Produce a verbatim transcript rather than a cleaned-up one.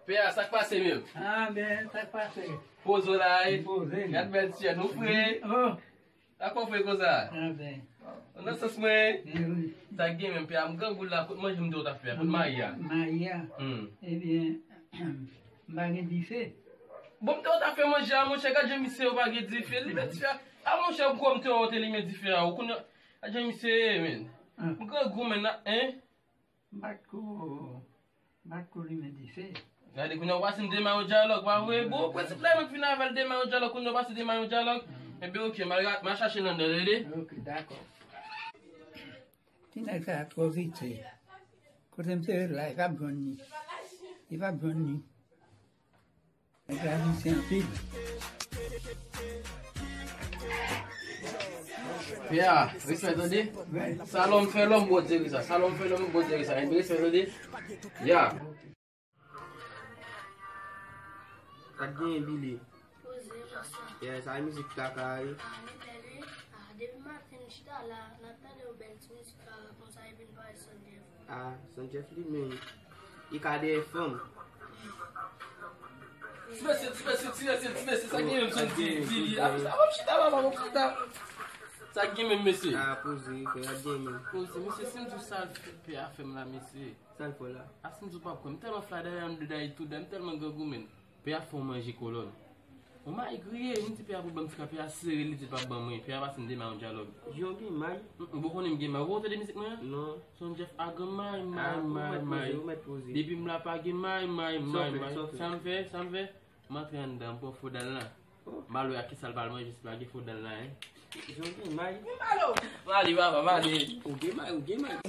Pè a, sa k pase menm? Ah, ben, sa k pase? Poze w la, wi. Poze, wi. Gad bèl ti nou fre. Oh. Sa k fè w fre konsa? Ah, ben. Nan sans mwen. Eh, wi. Sa k gen menm, pè a, m grangou la, kot manje m te w ta fè a, kot mayi a? Mayi a? Hmm. Ebyen, m pa gen dife. Bon, m te w ta fè manje a, monchè, gad jan misye yo pa gen dife. Limen dife a. A, monchè, m kwè m te w te limen dife a. Ou konnen, gad jan misye ye, men. Ah. M grangou, men, hein? M pa t ko, m pa t ko limen dife. Gade, kounye a w pase m dema yon dyalòg, pa vre? Bon, prensip la, mwen k vin avè l dema yon dyalòg, kounye a w pase dema yon dyalòg. Ebyen, oke, m al ra-, m al chache l anndan, tande? Oke, dakò. Ti nèg sa a twò vise. Kote m sere l la, li p ap jwenn li. Li p ap jwenn li. Nèg la vise anpil. Pè a, respè tande. Sa lòm fè lòm, Bondye ki sa. Sa lòm fè lòm, Bondye ki sa. Respè tande. Ya. Sa k genyen, Billy? Poze, mèsi. Yeah, sa e mizik kaka a ye. Ah, li bèl, wi. Ah, depi maten, m chita la, n ap tande yon bèl ti mizik kaka konsa, epi n pa wè Sandjèf. Ah, Sandjèf li menm. Li ka dèyè fanm. Ti mesye, ti mesye, ti mesye, ti mesye, sa k gen menm, son ti Billy. Ah, sa, w ap chita la, w ap chita. Sa k gen menm, mesye? Ah, poze, frè, sa k gen menm? Poze, mesye, si m di w sa l fè, pè a fè m la, mesye. Sa l fè w la? A, si m di w p ap kwè, m tèlman fly dayè anndan dayè tou, m tèlman grangou, men. Pè a fè w manje kolòn. On mayi griye, m di pè a pou ban m ti ka, pè a sere, li di l p ap ban mwen. Pè a pase m dema yon dyalòg. Jan w gen mayi? Mm, mm, bon, konnen m gen mayi. Ou tande mizik mwen an? Non. Sandjèf a gen mayi, mayi, mayi, mayi. Depi m la pa gen mayi, mayi, mayi, mayi. Sa m fè, sa m fè? M antre anndan, m pran fodal la. M al wè ak kisa l pral manje, si pa gen fodal la, hein. Jan w gen mayi? M ale, papa, m ale. Ou gen mayi, ou gen mayi.